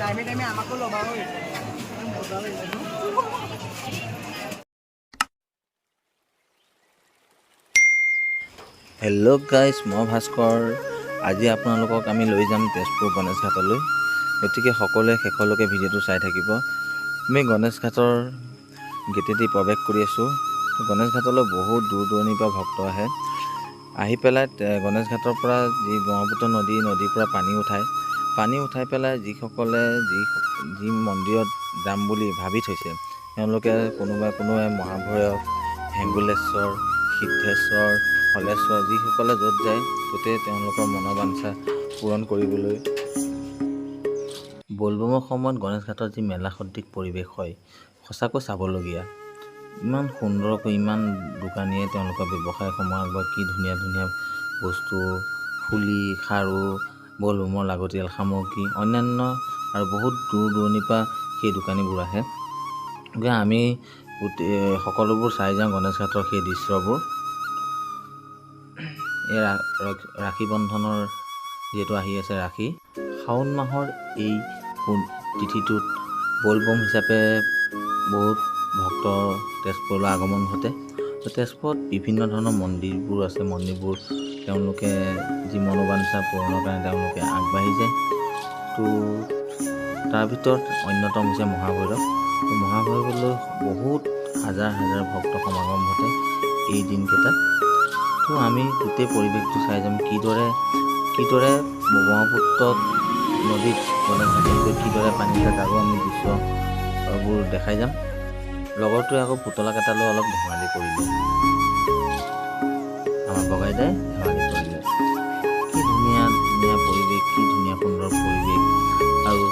টাইমে টাইমে আমাকো ল'বা ঐ। মজা লাগিছে ন? হেল্ল' গাইজ, মই ভাস্কৰ। আজি আপোনালোকক আমি লৈ যাম তেজপুৰ গণেশ ঘাটলৈ। গতিকে সকলোৱে শেষলৈকে ভিডিঅ'টো চাই থাকিব। আমি গণেশ ঘাটৰ গেটেদি প্ৰৱেশ কৰি আছোঁ। গণেশ ঘাটলৈ বহুত দূৰ দূৰণিৰ পৰা ভক্ত আহে। আহি পেলাই গণেশ ঘাটৰ পৰা যি ব্ৰহ্মপুত্ৰ নদী, নদীৰ পৰা পানী উঠায়, পানী উঠাই পেলাই যিসকলে যি যি মন্দিৰত যাম বুলি ভাবি থৈছে, তেওঁলোকে কোনোবাই কোনোবাই মহাভৈৰৱ, হেংগুলেশ্বৰ, সিদ্ধেশ্বৰ, হলেশ্বৰ, যিসকলে য'ত যায় ত'তেই তেওঁলোকৰ মনোবাঞ্ছা পূৰণ কৰিবলৈ। বলবমৰ সময়ত গণেশ ঘাটত যি মেলা সদৃশ পৰিৱেশ হয়, সঁচাকৈ চাবলগীয়া। ইমান সুন্দৰকৈ ইমান দোকানীয়ে তেওঁলোকৰ ব্যৱসায়সমূহ আগবঢ়ায়। কি ধুনীয়া ধুনীয়া বস্তু, ফুলি, খাৰু, বলবমৰ লাগতিয়াল সামগ্ৰী, অন্যান্য আৰু বহুত দূৰ দূৰণিৰ পৰা সেই দোকানীবোৰ আহে। গতিকে আমি গোটেই সকলোবোৰ চাই যাওঁ গণেশ ঘাটৰ সেই দৃশ্যবোৰ। এই ৰাখী বন্ধনৰ যিহেতু আহি আছে, ৰাখী শাওণ মাহৰ এই তিথিটোত বলবম হিচাপে বহুত ভক্ত তেজপুৰলৈ আগমন ঘটে। তেজপুৰত বিভিন্ন ধৰণৰ মন্দিৰবোৰ আছে। মন্দিৰবোৰ তেওঁলোকে যি মনোবাঞ্ছা পূৰণৰ কাৰণে তেওঁলোকে আগবাঢ়ি যায়। তো তাৰ ভিতৰত অন্যতম হৈছে মহাভৈৰৱ। তো মহাভৈৰৱলৈ বহুত হাজাৰ হাজাৰ ভক্ত সমাগম ঘটে এই দিনকেইটাত। তো আমি গোটেই পৰিৱেশটো চাই যাম, কিদৰে কিদৰে ব্ৰহ্মপুত্ৰ নদীত গণেশ ঘাটত গৈ কিদৰে পানী উঠে, তাৰো আমি দৃশ্যবোৰ দেখাই যাম। লগৰটোৱে আকৌ পুতলা কেইটালৈ অলপ ধেমালি কৰিলে। আমাৰ বগাইদাই ধেমালি কৰিলে। কি ধুনীয়া ধুনীয়া পৰিৱেশ, কি ধুনীয়া সুন্দৰ পৰিৱেশ! আৰু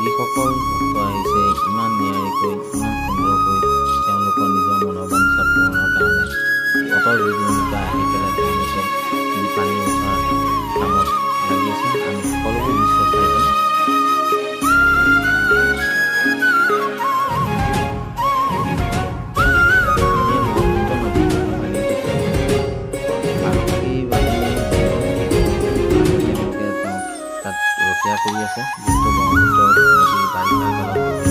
যিসকল ভক্ত আহিছে, ইমান নিয়াৰিকৈ, ইমান সুন্দৰকৈ তেওঁলোকৰ নিজৰ মনোবাঞ্ছা পূৰণৰ কাৰণে অত দূৰ দূৰণিৰ পৰা আহি পেলাই তেওঁলোকে যি পানী উঠোৱাৰ কামত লাগি আছে, আমি সকলোবোৰ দৃশ্য চাই যাম। এই ব্ৰহ্মপুত্ৰ নদীত পানী উঠিছে। আৰক্ষী বাহিনী, তেওঁলোকে তেওঁক তাত ৰখীয়া কৰি আছে, যিহেতু ব্ৰহ্মপুত্ৰ নদী বাৰিষা কালত